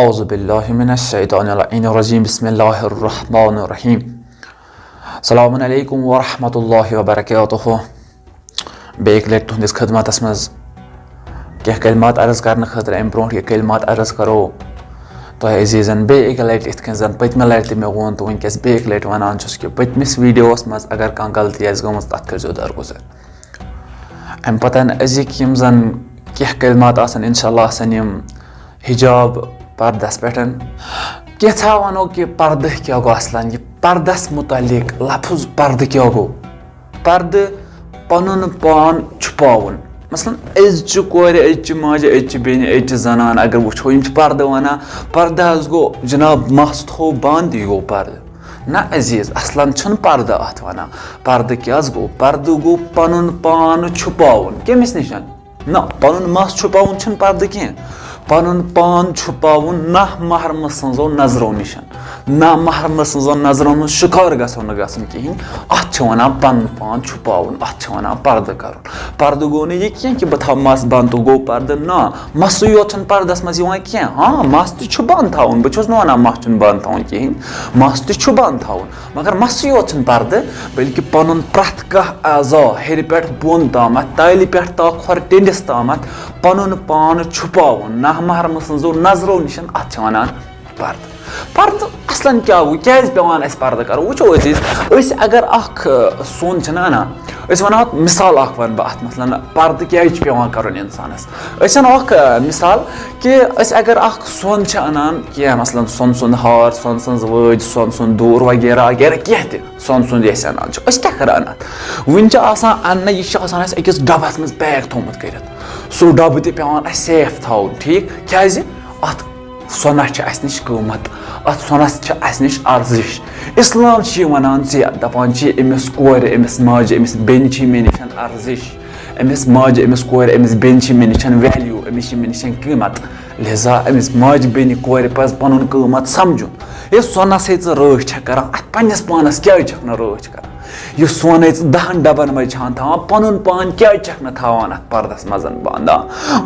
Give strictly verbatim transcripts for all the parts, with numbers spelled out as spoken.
اعوذ باللہ من الشیطان اللعین الرجیم، بسم اللہ الرحمن الرحیم۔ السلام علیکم ورحمۃ اللہ وبرکاتہ۔ بیٚیہِ اَکہِ لَٹہِ تُہٕنٛدِس خدمتس منٛز کینٛہہ کلمات عرض کرنہٕ خٲطرٕ۔ اَمہِ برونٛٹھ یہِ کلمات عرض کرو تۄہہِ عزیزن بیٚیہِ اَکہِ لَٹہِ، یِتھ کٔنۍ زن پٔتمہِ لَٹہِ تہِ مےٚ ووٚن تہٕ وٕنکیٚس بیٚیہِ اَکہِ لَٹہِ وَنان چھُس کہِ پٔتمِس ویٖڈیووَس منٛز اگر کانٛہہ غلطی آسہِ گٔمٕژ، تَتھ کٔرۍزیو درگُزر۔ اَمہِ پَتہٕ أزِکۍ یِم زَن کینٛہہ کلمات آسَن، اِنشاء اللہ آسَن یِم حجاب پردَس پٮ۪ٹھ۔ کینٛژھا وَنو کہِ پردٕ کیٛاہ گوٚو اَصلًا، یہِ پردَس مُتعلِق لفظ پردٕ کیٛاہ گوٚو؟ پردٕ پَنُن پان چھُپاوُن۔ مثلاً أزچہِ کورِ، أزچہِ ماجہِ، أزچہِ بیٚنہِ، أزچہِ زنان اگر وٕچھو، یِم چھِ پردٕ وَنان۔ پردٕ حظ گوٚو جناب مَس تھوٚو بنٛد، یہِ گوٚو پردٕ۔ نہ عزیز، اصلاً چھُنہٕ پردٕ اتھ ونان۔ پردٕ کیٛاہ حظ گوٚو؟ پردٕ گوٚو پنُن پان چھُپاوُن۔ کٔمِس نِش؟ نہ، پنُن مس چھُپاوُن چھُنہٕ پردٕ کینٛہہ۔ پنُن پان چھُپاوُن نامحرمہٕ سٕنٛزو نظرو نِش۔ نامحرمہٕ سٕنٛزو نظرو منٛز شِکار گژھو نہٕ گژھُن کِہیٖنۍ۔ اتھ چھِ ونان پنُن پان چھُپاوُن، اتھ چھِ ونان پردٕ کرُن۔ پردٕ گوٚو نہٕ یہِ کینٛہہ کہِ بہٕ تھاوٕ مَس بنٛد تہٕ گوٚو پردٕ، نہ، مَسٕے یوت چھُنہٕ پردس منٛز یِوان کینٛہہ۔ ہاں، مَس تہِ چھُ بنٛد تھاوُن، بہٕ چھُس نہٕ ونان مَس چھُنہٕ بنٛد تھاوُن کِہیٖنۍ، مَس تہِ چھُ بنٛد تھاوُن، مگر مَسٕے یوت چھُنہٕ پردٕ، بلکہِ پنُن پرٛٮ۪تھ کانٛہہ اعضا ہیٚرِ پٮ۪ٹھ بۄن تامَتھ، تالہِ پٮ۪ٹھ تہٕ کھۄر ٹیٚنٛڈِس تامَتھ پنُن پان چھُپاوُن نامحرمہٕ سٕنٛزو نظرو نِش، اتھ چھِ ونان پردٕ۔ پردٕ اصلاً کیٛاہ گوٚو؟ کیٛازِ پٮ۪وان اَسہِ پردٕ کرُن؟ وٕچھو عزیز، أسۍ اگر اکھ، ٲ، سۄن چھِنہ اَنان، أسۍ وَنو اَتھ مِثال اکھ وَنہٕ بہٕ اَتھ، مثلاً پردٕ کیٛازِ چھُ پٮ۪وان کرُن اِنسانَس؟ أسۍ اَنو اکھ، ٲ، مِثال کہِ أسۍ اگر اکھ سۄن چھِ اَنان کینٛہہ، مثلاً سۄن سُنٛد ہار، سۄن سٕنٛز وٲج، سۄن سُنٛد دوٗر وغیرہ وغیرہ کینٛہہ تہِ سۄن سُنٛد یہِ أسۍ اَنان چھِ، أسۍ کیٛاہ کرو اَنہٕ اَتھ؟ وٕنہِ چھِ آسان اَننَے، یہِ چھُ آسان اَسہِ أکِس ڈَبَس منٛز pack تھوٚومُت کٔرِتھ۔ سُہ ڈَبہٕ تہِ پٮ۪وان اَسہِ safe تھاوُن، ٹھیٖک؟ کیٛازِ؟ اَتھ سۄنَس چھِ اَسہِ نِش قۭمَت، اَتھ سۄنَس چھِ اَسہِ نِش ارزِش۔ اِسلام چھِ یہِ وَنان، ژےٚ دَپان چھِ أمِس کورِ، أمِس ماجہِ، أمِس بیٚنہِ چھِ مےٚ نِش ارزِش، أمِس ماجہِ، أمِس کورِ، أمِس بیٚنہِ چھِ مےٚ نِش value، أمِس چھِ مےٚ نِش قۭمَت۔ لہذا أمِس ماجہِ بیٚنہِ کورِ پَزِ پَنُن قۭمَتھ سَمجھُن۔ ییٚلہِ سۄنَسٕے ژٕ رٲچھ چھَکھ کَران، اَتھ پنٛنِس پانَس کیٛازِ چھَکھ نہٕ رٲچھ کَران؟ یہِ سۄن ہے ژٕ دَہَن ڈَبَن منٛز چھان تھاوان، پَنُن پان کیٛازِ چھَکھ نہٕ تھاوان اَتھ پَردَس منٛز بنٛد؟ آ،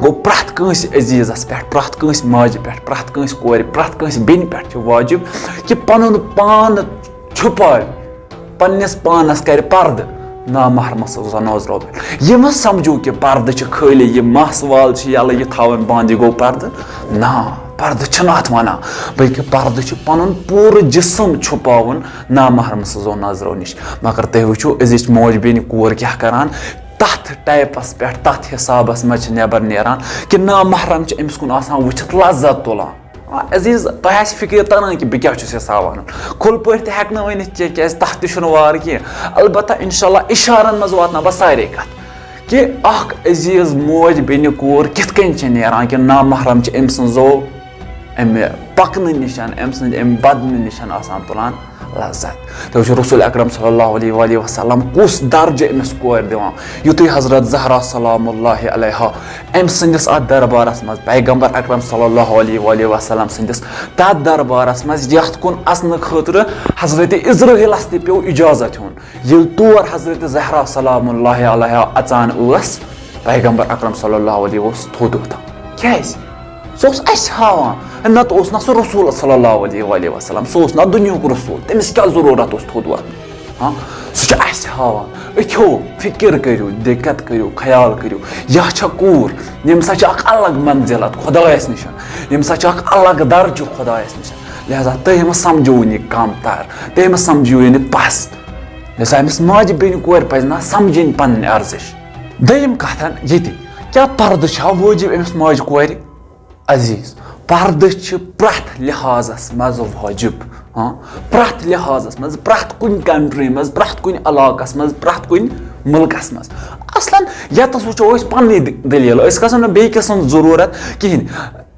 گوٚو پرٛٮ۪تھ کٲنٛسہِ عزیٖزَس پٮ۪ٹھ، پرٛٮ۪تھ کٲنٛسہِ ماجہِ پٮ۪ٹھ، پرٛٮ۪تھ کٲنٛسہِ کورِ، پرٛٮ۪تھ کٲنٛسہِ بیٚنہِ پٮ۪ٹھ چھُ واجِب کہِ پَنُن پان چھُپاوِ، پنٛنِس پانَس کَرِ پَردٕ نامحرمہٕ سٕنٛزو نظرو پٮ۪ٹھ۔ یہِ مہ سَمجھِو کہِ پَردٕ چھُ خٲلی یہِ مَس وال چھِ یَلہٕ، یہِ تھاوان بنٛد، یہِ گوٚو پَردٕ۔ نہ، پَردٕ چھِنہٕ اَتھ وَنان، بلکہِ پَردٕ چھُ پَنُن پوٗرٕ جسم چھُپاوُن نامحرمہٕ سٕنٛزو نظرو نِش۔ مگر تُہۍ وٕچھِو، أزِچ موج بیٚنہِ کور کیٛاہ کَران، تَتھ typeس پٮ۪ٹھ، تَتھ حِسابَس منٛز چھِ نٮ۪بَر نیران کہِ نامحرم چھِ أمِس کُن آسان وٕچھِتھ لذت تُلان۔ آ، عزیٖز، تۄہہِ آسہِ فِکرِ تَران کہِ بہٕ کیٛاہ چھُس یَژھان وَنُن۔ کھُلہٕ پٲٹھۍ تہِ ہٮ۪کہٕ نہٕ ؤنِتھ کینٛہہ، کیٛازِ تَتھ تہِ چھُنہٕ وار کینٛہہ۔ البتہ اِنشاءاللہ اِشارَن منٛز واتناو بہٕ سارے کَتھ کہِ اَکھ عزیٖز موج بیٚنہِ کوٗر کِتھ کٔنۍ چھِ نیران کہِ نامحرم چھِ أمۍ سٕنٛزو اَمہِ پَکنہٕ نِش، أمۍ سٕنٛدِ اَمہِ بدنہٕ نِش آسان تُلان لذت۔ تُہۍ وٕچھِو رسول اکرم صلی اللہ علیہ وآلہ وسلم کُس درجہٕ أمِس کورِ دِوان۔ یُتھُے حضرت زہرا سلام اللہ علیہا أمۍ سٕنٛدِس اَتھ دربارَس منٛز، پیغمبر اکرم صلی اللہ علیہ وآلہ وسلم سٕنٛدِس تَتھ دربارَس منٛز، یَتھ کُن اَژنہٕ خٲطرٕ حضرت عزرائیلَس تہِ پیوٚو اجازت ہیوٚن۔ ییٚلہِ تور حضرت زہرا سلام اللہ علیہا اَژان ٲس، پیغمبر اکرم صلی اللہ علیہ اوس تھوٚد وۄتھان۔ کیٛازِ؟ سُہ اوس اَسہِ ہاوان، نَتہٕ اوس نہ سُہ رسول صلی اللہ علیہ وآلہ وسلم، سُہ اوس نہ دُنیاہُک رسول، تٔمِس کیٛاہ ضروٗرت اوس تھوٚد وۄتھُن؟ ہاں، سُہ چھُ اَسہِ ہاوان۔ أتھیو فِکِر کٔرِو، دِقت کٔرِو، خیال کٔرِو۔ یا چھےٚ کوٗر، ییٚمِس سا چھِ اَکھ الگ منزلت خۄدایَس نِش، ییٚمِس سا چھِ اَکھ الگ درجہٕ خۄدایَس نِش۔ لہذا تُہۍ مہ سَمجھوُن یہِ کَم تَر، تُہۍ مہ سَمجھوُن یہِ پَست۔ لہذا أمِس ماجہِ بیٚنہِ کورِ پَزِ نہ سَمجھِنۍ پَنٕنۍ ارزِش۔ دوٚیِم کَتھ ییٚتہِ، کیٛاہ پَردٕ چھا وٲجِب أمِس ماجہِ کورِ؟ عزیٖز، پردٕ چھِ پرٛٮ۪تھ لحاظس منٛز وٲجِب۔ ہاں، پرٛٮ۪تھ لحاظس منٛز، پرٛٮ۪تھ کُنہِ country منٛز، پرٛٮ۪تھ کُنہِ علاقس منٛز، پرٛٮ۪تھ کُنہِ مُلکس منٛز۔ اصلاً ییٚتس وٕچھو أسۍ پننٕے دِ-، دٔلیٖل، أسۍ گژھو نہٕ بیٚیہِ کِس سٕنٛز ضروٗرت کِہیٖنۍ۔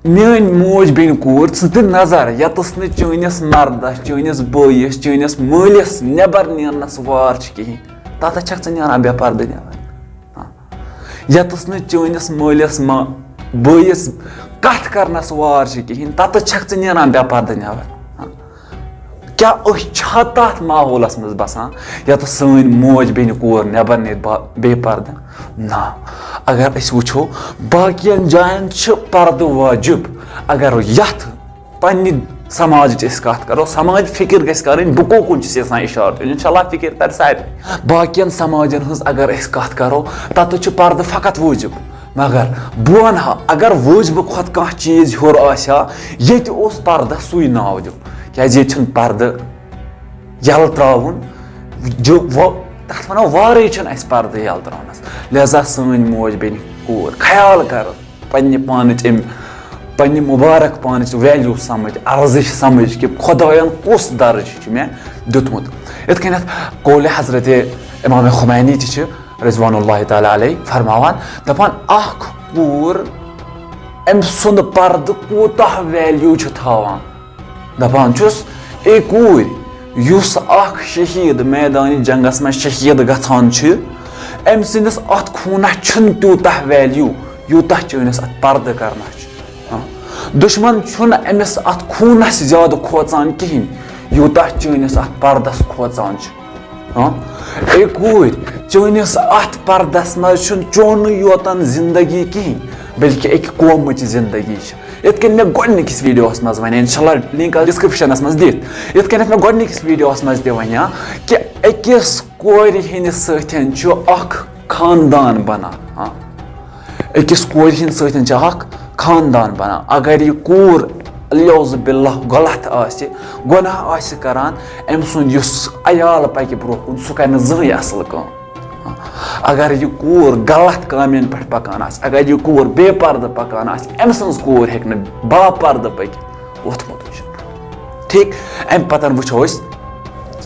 میٲنۍ موج بیٚنہِ کوٗر، ژٕ دِ نظر، ییٚتس نہٕ چٲنِس مردس، چٲنِس بٲیِس، چٲنِس مٲلِس نٮ۪بر نیرنس وار چھِ کِہیٖنۍ، تتس چھکھ ژٕ نیران بے پردٕ نٮ۪بر۔ ہاں۔ ییٚتس نہٕ چٲنِس مٲلِس ما-، بٲیِس کتھ کرنس وار چھِ کِہیٖنۍ، تتس چھکھ ژٕ نیران بے پردٕ نٮ۪بر۔ ہاں۔ کیٛاہ أسۍ چھا تتھ ماحولس منٛز بسان، ییٚتس سٲنۍ موج بیٚنہِ کور نٮ۪بر نیرِ با-، بے پردٕ؟ نہ۔ اگر أسۍ وٕچھو، باقین جاین چھِ پردٕ وٲجِب، اگر یتھ پننہِ سماجٕچ أسۍ کتھ کرو، سماج فکر گژھِ کرٕنۍ، بہٕ کوکُن چھُس یژھان اشارٕ دیُن، انشاءاللہ فکر ترِ سارنٕے۔ باقین سماجن ہٕنٛز اگر أسۍ کتھ کرو، تتہِ چھُ پردٕ فقط وٲجِب۔ مگر بہٕ ونہٕ ہا، اگر وٲجبہٕ کھۄتہٕ کانٛہہ چیٖز ہیوٚر آسہِ ہا، ییٚتہِ اوس پردس سُے ناو دیُن، کیازِ ییٚتہِ چھُنہٕ پردٕ یلہٕ تراوُن، جو-، و-، تتھ ونو وارٕے چھُنہٕ اسہِ پردٕ یلہٕ تراونس۔ لہذا سٲنۍ موج بیٚنہِ کوٗر، خیال کر پننہِ پانٕچ أمۍ، پننہِ مُبارک پانٕچ value سمجھ، ارزش سمجھ کہِ خدایَن کُس درجہٕ چھُ مےٚ دیُتمُت۔ یِتھ کٔنٮ۪تھ قولِ حضرت امام خمینی تہِ چھِ رضوان اللہ تعالیٰ علیہ فرماوان، دپان، اکھ کوٗر، أمۍ سُنٛد پردٕ کوٗتاہ value چھُ تھاوان۔ دپان چھُس، اے کوٗرۍ، یُس اکھ شہیٖد میدانِ جنگس منٛز شہیٖد گژھان چھُ، أمۍ سٕنٛدِس اتھ خوٗنس چھُنہٕ تیوٗتاہ value، یوٗتاہ چٲنِس اتھ پردٕ کرنس چھُ۔ ہاں۔ دُشمن چھُنہٕ أمِس اتھ خوٗنس زیادٕ کھوژان کِہیٖنۍ، یوٗتاہ چٲنِس اتھ پردس کھوژان چھُ۔ ہاں؟ اے کوٗرۍ، چٲنِس اتھ پردس منٛز چھُنہٕ چونُے یوتن زندگی کِہیٖنۍ، بلکہِ اکہِ قومٕچ زندگی چھِ۔ یِتھ کٔنۍ مےٚ گۄڈٕنِکِس ویڈیوَس منٛز وَنے، انشاءاللہ link آسہِ descriptionس منٛز دِتھ۔ یِتھ کٔنٮ۪تھ مےٚ گۄڈٕنِکِس ویڈیوَس منٛز تہِ وَنیٛا کہِ أکِس کورِ ہِنٛدِ سۭتۍ چھُ اکھ خاندان بنان۔ ہاں۔ أکِس کورِ ہِنٛدِ سۭتۍ چھُ اکھ خاندان بنان۔ اگر یہِ کوٗر، الیاذ باللہ، غلط آسہِ، گۄناہ آسہِ کران، أمۍ سُنٛد یُس عیال پکہِ برونٛہہ کُن، سُہ کرِ نہٕ زٕہٕنۍ اصل کٲم۔ اگر یہِ کوٗر غلط کامٮ۪ن پٮ۪ٹھ پکان آسہِ، اگر یہِ کوٗر بے پردٕ پکان آسہِ، أمۍ سٕنٛز کوٗر ہیٚکہِ نہٕ با پردٕ پٔکِتھ۔ ووٚتھمُت وٕچھِتھ۔ ٹھیٖک، اَمہِ پتہٕ وٕچھو أسۍ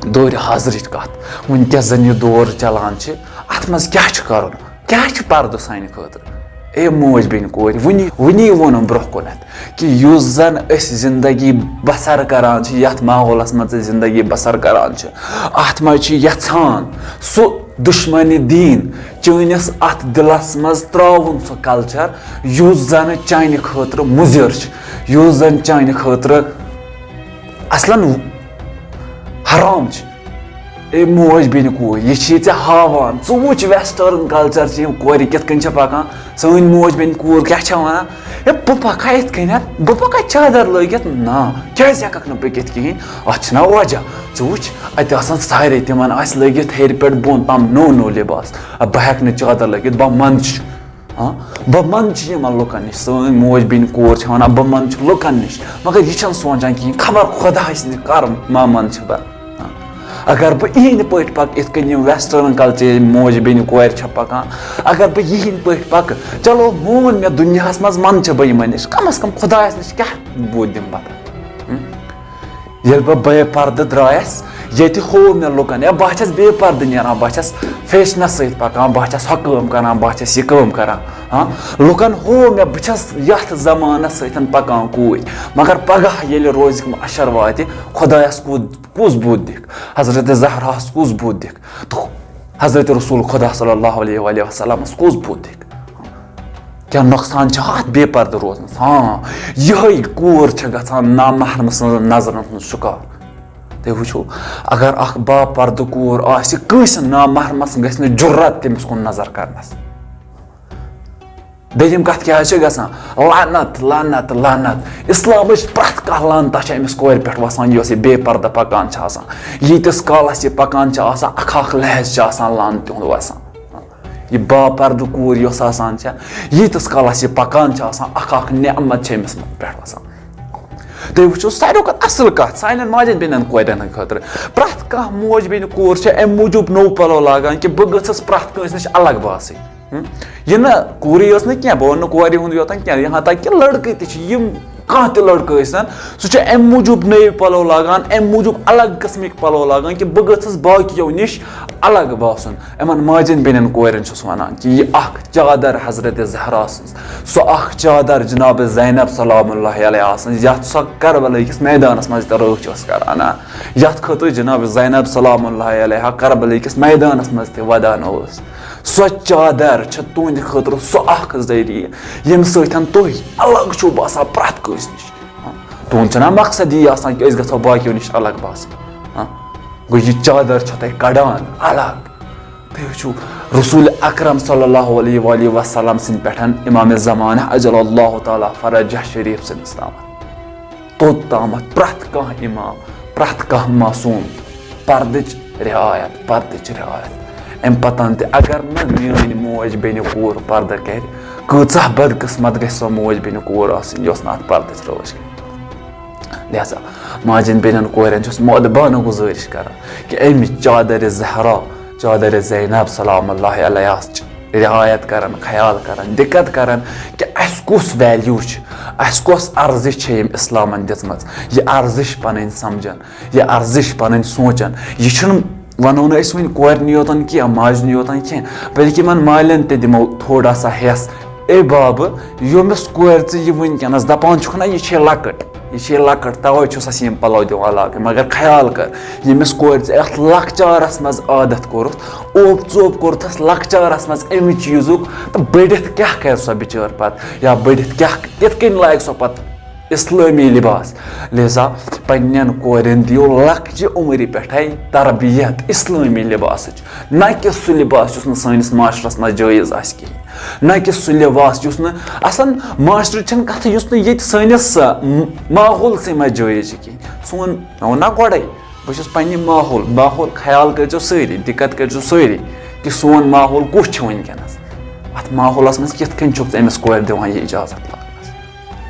دورِ حاضرٕچ کتھ۔ وٕنکیٚس زن یہِ دور چلان چھِ، اتھ منٛز کیٛاہ چھُ کرُن؟ کیٛاہ چھُ پردٕ سانہِ خٲطرٕ؟ اے موج بیٚنہِ کورِ، وٕنی، وٕنی ووٚنُم برونٛہہ کُنتھ کہِ یُس زن أسۍ زندگی بسر کران چھِ، یتھ ماحولس منٛز أسۍ زندگی بسر کران چھِ، اتھ منٛز چھِ یژھان سُہ دُشمنِ دیٖن چٲنِس اتھ دِلس منٛز ترٛاوُن سُہ culture، یُس زن چانہِ خٲطرٕ مُضر چھُ، یُس زن چانہِ خٲطرٕ اصلن حرام چھُ۔ اے موج بیٚنہِ کوٗر، یہِ چھِ ژےٚ ہاوان، ژٕ وٕچھ western culture چھِ یِم کورِ کِتھ کٔنۍ چھِ پکان۔ سٲنۍ موج بیٚنہِ کوٗر کیٛاہ چھےٚ وَنان؟ ہے، بہٕ پَکہٕ ہا یِتھ کٔنٮ۪تھ، بہٕ پَکہٕ ہا چادر لٲگِتھ؟ نہ، کیٛازِ ہٮ۪کَکھ نہٕ پٔکِتھ کِہیٖنۍ؟ اَتھ چھِنہ وجہ۔ ژٕ وٕچھ، اَتہِ آسَن سارے تِمَن آسہِ لٲگِتھ ہیٚرِ پٮ۪ٹھ بۄن تام نوٚو نوٚو لِباس۔ اَ، بہٕ ہٮ۪کہٕ نہٕ چادر لٲگِتھ، بہٕ منٛدٕ چھُس۔ ہاں، بہٕ منٛدٕ چھُس یِمَن لُکَن نِش۔ سٲنۍ موج بیٚنہِ کوٗر چھِ وَنان، بہٕ منٛدٕ چھُس لُکَن نِش۔ مگر یہِ چھَنہٕ سونٛچان کِہیٖنۍ، خبر خۄداے سٕنٛدِ کر ما منٛدٕ چھِ بہٕ۔ اگر بہٕ یِہِنٛدِ پٲٹھۍ پَکہٕ، یِتھ کٔنۍ یِم western culture یِم موج بیٚنہِ کورِ چھےٚ پَکان، اگر بہٕ یِہِنٛدِ پٲٹھۍ پَکہٕ، چلو مون مےٚ دُنیاہَس منٛز منٛدٕ چھِ بہٕ یِمَن نِش، کم از کم خۄدایَس نِش کیٛاہ بوٗد دِمہٕ بہٕ؟ ہُم؟ ییٚلہِ بہٕ بے پردٕ درٛایَس، ییٚتہِ ہوو مےٚ لُکَن، یا بہٕ چھَس بے پردٕ نیران، بہٕ چھَس فیشنَس سۭتۍ پَکان، بہٕ چھَس ہۄ کٲم کَران، بہٕ چھَس یہِ کٲم کَران۔ ہاں، لُکَن ہوو مےٚ، بہٕ چھَس یَتھ زمانَس سۭتۍ پَکان کوٗرۍ، مگر پگاہ ییٚلہِ روزِ محشر واتہِ، خۄدایَس کوٗت کُس بُتھ دِکھ؟ حضرت زہراہَس کُس بُتھ دِکھ؟ تہٕ حضرت رسول خدا صلی اللہ علیہ وآلہ وسلمَس کُس بُتھ دِکھ؟ کیٛاہ نۄقصان چھا اَتھ بے پردٕ روزنَس؟ ہاں، یِہوٚے کوٗر چھےٚ گژھان نامحرم سٕنٛزَن نظرَن ہُنٛد شِکار۔ تُہۍ وٕچھِو، اگر اکھ باپردٕ کوٗر آسہِ، کٲنٛسہِ نامحرمَس گژھِ نہٕ جُرت تٔمِس کُن نظر کرنَس۔ دوٚیِم کَتھ کیٛاہ حظ چھِ گژھان؟ لعنت، لعنت، لعنت۔ اِسلامٕچ پرٛٮ۪تھ کانٛہہ لعنتہ چھِ أمِس کورِ پٮ۪ٹھ وَسان، یۄس یہِ بے پردٕ پَکان چھِ آسان۔ ییٖتِس کالَس یہِ پَکان چھِ آسان، اَکھ اَکھ لحظ چھِ آسان لعنتہِ ہُنٛد وَسان۔ یہِ باپردٕ کوٗر یۄس آسان چھےٚ، ییٖتِس کالَس یہِ پَکان چھِ آسان، اَکھ اَکھ نعمت چھِ أمِس پٮ۪ٹھ وَسان۔ تُہۍ وٕچھِو، ساروی کھۄتہٕ اَصٕل کَتھ سانٮ۪ن ماجٮ۪ن بیٚنٮ۪ن کورٮ۪ن ہٕنٛدِ خٲطرٕ، پرٛٮ۪تھ کانٛہہ موج بیٚنہِ کوٗر چھےٚ اَمہِ موٗجوٗب نوٚو پَلو لاگان کہِ بہٕ گٔژھٕس پرٛٮ۪تھ کٲنٛسہِ نِش الگ باسٕنۍ۔ ہم؟ یہِ نہ کوٗرٕے یٲژ نہٕ کینٛہہ، بہٕ وَنہٕ نہٕ کورِ ہُنٛد یوتن کینٛہہ، یہاں تک کہِ لڑکہٕ تہِ چھِ، یِم کانٛہہ تہِ لڑکہٕ ٲسۍ تن، سُہ چھُ اَمہِ موٗجوٗب نٔوۍ پَلو لاگان، اَمہِ موٗجوٗب الگ قٕسمٕکۍ پَلو لاگان کہِ بہٕ گٔژھٕس باقیو نِش الگ باسُن۔ یِمن ماجٮ۪ن بیٚنٮ۪ن کورٮ۪ن چھُس وَنان کہِ یہِ اکھ چادر حضرت زہرا سٕنٛز، سۄ اکھ چادر جناب زینب سلام اللہ علیہا سٕنٛز، یَتھ سۄ کربلہٕ کِس میدانس منٛز تہِ رٲچھ ٲس کران، یَتھ خٲطرٕ جناب زینب سلام اللہ علیہا کربلہٕ کِس میدانس منٛز تہِ ودان ٲس۔ سۄ چادر چھِ تُہنٛدِ خٲطرٕ سُہ اکھ ذٔریعہٕ، ییٚمہِ سۭتۍ تُہۍ الگ چھِو باسان پرٛٮ۪تھ کٲنٛسہِ نِش۔ تُہُنٛد چھُنہ مقصد یی آسان کہِ أسۍ گژھو باقیو نِش الگ باسٕنۍ؟ ہاں؟ گوٚو، یہِ چادر چھِ تۄہہِ کڑان الگ۔ تُہۍ وٕچھِو، رسول اکرم صلی اللہ علیہ وآلہ وسلم سٕنٛدِ پٮ۪ٹھ امام زمانہ عجل اللہ تعالیٰ فرجہ شریف سٕنٛدِس تامَتھ۔ توٚت تامَتھ پرٛٮ۪تھ کانٛہہ اِمام، پرٛٮ۪تھ کانٛہہ معصوٗم پردٕچ رعایت، پردٕچ رعایت۔ اَمہِ پتہٕ تہِ اگر نہٕ میٛٲنۍ موج بیٚنہِ کوٗر پردٕ کرِ، کۭژاہ بدقٕسمت گژھِ سۄ موج بیٚنہِ کوٗر آسٕنۍ، یۄس نہٕ اَتھ پردٕچ رٲچھ کرِ۔ لہذا ماجن بیٚنٮ۪ن کورٮ۪ن چھُس مودبانہٕ گُزٲرِش کران کہِ اَمہِ چادرِ زہرا، چادرِ زینب سلام اللہ علیہَس رعایت کرن، خیال کرن، دقت کرن کہِ اَسہِ کُس value چھُ، اَسہِ کۄس ارزش چھےٚ ییٚمۍ اِسلامن دِژمٕژ۔ یہِ ارزش پنٕنۍ سمجھن، یہِ ارزش پنٕنۍ سونچن۔ یہِ چھُنہٕ، ونو نہٕ أسۍ وۄنۍ کورِ نٕے یوتن کینٛہہ، ماجہِ نٕے یوتن کینٛہہ، بلکہِ یِمن مالٮ۪ن تہِ دِمو تھوڑا سا ہٮ۪س۔ اے بابہٕ، ییٚمِس کورِ ژٕ یہِ وٕنکیٚنس دپان چھُکھ نہ، یہِ چھے لۄکٕٹ، یہِ چھے لۄکٕٹ، توے چھُسس یِم پلو دِوان لاگٕنۍ۔ مگر خیال کر، ییٚمِس کورِ ژٕ یتھ لۄکچارس منٛز عادت کوٚرُتھ، اوپ ژوپ کوٚرتھس لۄکچارس منٛز امہِ چیٖزُک، تہٕ بٔڑِتھ کیٛاہ کرِ سۄ بِچٲر پتہٕ؟ یا بٔڑِتھ کیٛاہ، کِتھ کٔنۍ لاگہِ سۄ پتہٕ اسلٲمی لباس؟ لہذا پننٮ۪ن کورٮ۪ن دِیِو لۄکچہِ عمرِ پٮ۪ٹھے تربیت اسلٲمی لباسٕچ، نہ کہِ سُہ لباس یُس نہٕ سٲنِس معاشرس منٛز جٲیز آسہِ کِہیٖنۍ، نہ کہِ سُہ لباس یُس نہٕ اصلاً معاشرٕچ چھنہٕ کتھٕے، یُس نہٕ ییٚتہِ سٲنِس، آ، م-، ماحولسٕے منٛز جٲیز چھِ کِہیٖنۍ۔ سون، مےٚ ووٚن نا گۄڈے، بہٕ چھُس پننہِ ماحول، ماحول خیال کٔرۍزیو سٲری، دقت کٔرۍزیو سٲری کہِ سون ماحول کُس چھُ وٕنکیٚنس، اتھ ماحولس منٛز کِتھ کٔنۍ چھُکھ ژٕ أمِس کورِ دِوان یہِ اجازت لاگنس؟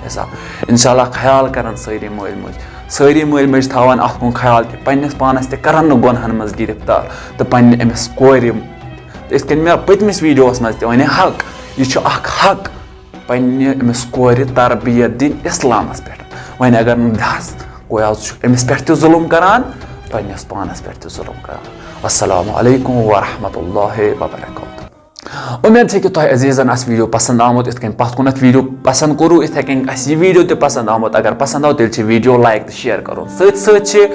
لہذا انشاءاللہ خیال کرن سٲری مٲلۍ مٲج، سٲری مٲلۍ مٲج تھاوان اتھ کُن خیال کہِ پننِس پانس تہِ کرن نہٕ گۄنہن منٛز گرفتار تہٕ پننہِ أمِس کورِ، تہٕ یِتھ کٔنۍ مےٚ پٔتمِس ویڈیوس منٛز تہِ وَنے حق، یہِ چھُ اکھ حق پننہِ أمِس کورِ تربیت دِنۍ اسلامس پٮ۪ٹھ۔ وۄنۍ اگر نہٕ دِہس، گویا ژٕ چھُکھ أمِس پٮ۪ٹھ تہِ ظلم کران، پننِس پانس پٮ۪ٹھ تہِ ظلم کران۔ والسلام علیکم ورحمۃ اللہ وبرکاتہ۔ امید چھِ کہِ تۄہہِ عزیزن آسہِ ویڈیو پسند آمُت، یِتھ کٔنۍ پتھ کُنتھ ویڈیو پسند کوٚروٕ، یِتھے کٔنۍ آسہِ یہِ ویڈیو تہِ پسند آمُت۔ اگر پسند آو، تیٚلہِ چھِ ویڈیو like تہٕ share کرُن۔ سۭتۍ سۭتۍ چھِ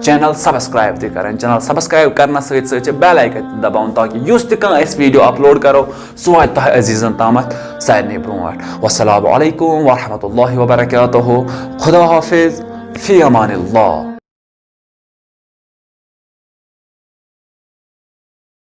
channel subscribe تہِ کرٕنۍ۔ Channel subscribe کرنس سۭتۍ سۭتۍ چھِ bell icon تہِ دباوُن، تاکہِ یُس تہِ کانٛہہ أسۍ ویڈیو upload کرو، سُہ واتہِ تۄہہِ عزیزن تامتھ سارنٕے برونٛٹھ۔ والسلام علیکم ورحمۃ اللہ وبرکاتہ۔ خدا حافظ۔ فی امان اللہ۔